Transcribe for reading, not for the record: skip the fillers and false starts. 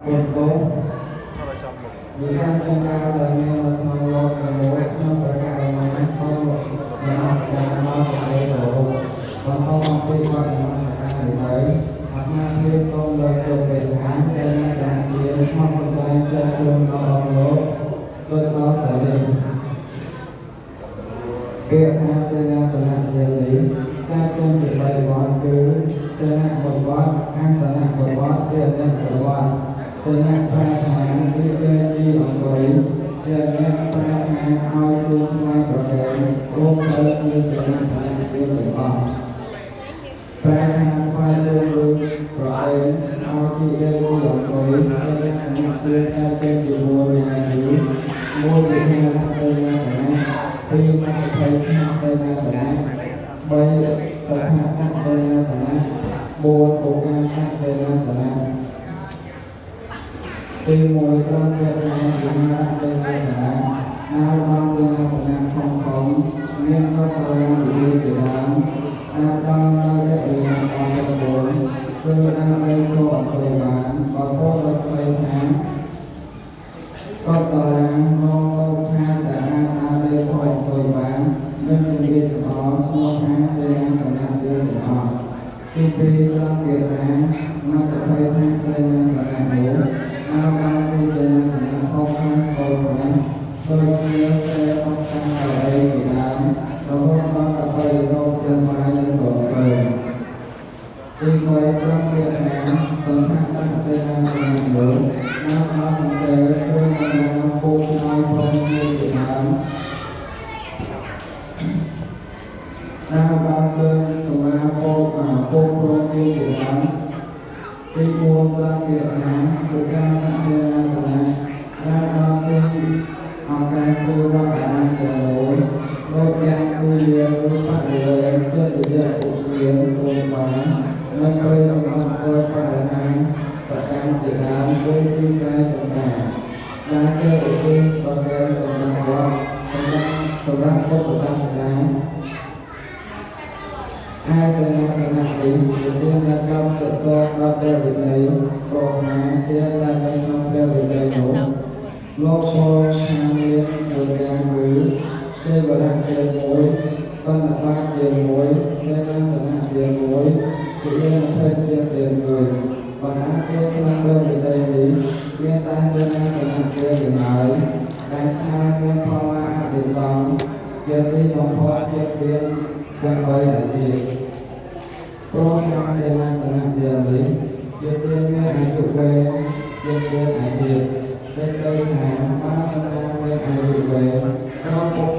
ពុទ្ធោវិសាចង្ការដែលមាននៅក្នុងលោកទាំងមូល ខ្ញុំប្រកាសណាសូមនមស្ការដល់សេចក្តីគោរព។ បន្តអំពីបទនមស្ការនេះទៅ អាត្មាភាពសូមលើកយកពាក្យថាសេនាសនៈជាឈ្មោះសម្ដែងចែកជូនដល់អង្គលោកដូចតទៅនេះ។ ពាក្យថាសេនាសនៈជានេះចែកចេញជាបីបទ គឺសេនៈមួយបទ អាសនៈមួយបទ ទានៈមួយបទ។ សេនៈប្រែថាទីគេទីអង្គុយ ទានៈប្រែថាឲ្យជួនថ្លៃប្រកែ រួមទៅជាសេនាសនៈជាទាំងអស់ប្រែថាថ្វាយជូនឬប្រឯងឲ្យទីគេទីអង្គុយ។ សេនាសនៈជាចែកចេញជាមួយយ៉ាងគឺ មួយ វិហារសេនាសនៈ ពីរ មត្តភ័យសេនាសនៈ 3 សដ្ឋានសេនាសនៈ 4 ឱកាសសេនាសនៈ។ ទី1 ត្រង់ពាក្យថាវិហារសេនាសនៈ ណាវដល់សេនាសនៈធំធំ មានកុសលាវិរិយជាដើម ដែលផ្ដល់នូវកិរិយាបថទាំង4 គឺដើម្បីចូលអង្គុយបាន។ បើពោលដោយខ្លីថា កុសលាមកលោកថាតែអាចដើរលេងចូលអង្គុយបាន និងជំរាបចំអល់ ឈ្មោះថាសេនាសនៈយើងទាំងអស់។ ទី2 ត្រង់ពាក្យថាមត្តភ័យថាសេនាសនៈនោះ ដើមដល់ទីសេនាសនៈធំខ្លះតូចខ្លះ ដូចជាសេអង្ការអីជាដើម រហូតដល់កបិរោគទាំងឡាយនិងកងទៅ។ ទី3 ត្រង់ពាក្យថាសន្តានសេនាសនៈនោះ ដើមដល់មន្ទិលគ្រឿងបណ្ដាពូខ្មៅព្រមជាជាដើម ដើមដល់គ្រឿងសម្រាប់ពោពូព្រមជាជាដើម។ ទី4 ត្រង់ពាក្យថាឧកាសសេនាសនៈ ដើមដល់ទីឱកាសគឺវត្តអារាមទាំងមូល ដូចយ៉ាងទីលានឬបរិវេណចិត្តយៈឧស្សាហសូមបាន និងព្រៃសម្រាប់ធ្វើបរិហាសកម្មជាដើម ឬទីស្រែចម្ការដែលជាឧទ្ទេសប្រកែសម្រាប់វត្ត សម្រាប់ពុទ្ធសាសនា។ ឯសេនាសនៈនេះជាទានដែលកប់តកដល់ព្រះវិន័យ ព្រោះថាទានដែលនៅក្នុងព្រះវិន័យនោះ លោកពោលថាមានមួយយ៉ាង គឺទេវរៈជាមួយ បណ្ឌបាតជាមួយ សេនាសនៈជាមួយ វិញ្ញាណភេសជ្ជៈជាមួយ។ បណ្ដាទានក្នុងព្រះវិន័យនេះ មានតែសេនាសនៈជាឡើយ ដែលថាមានផលអនិសង្សជាទីបំផុតជាទានទាំងបីឯទៀត ព្រោះទាំងសេនាសនៈទាននេះជាទានមានអាយុវែងជាងទានឯទៀត។ សេចក្តីថា បើនរណាមានអាយុវែង ក្រពុក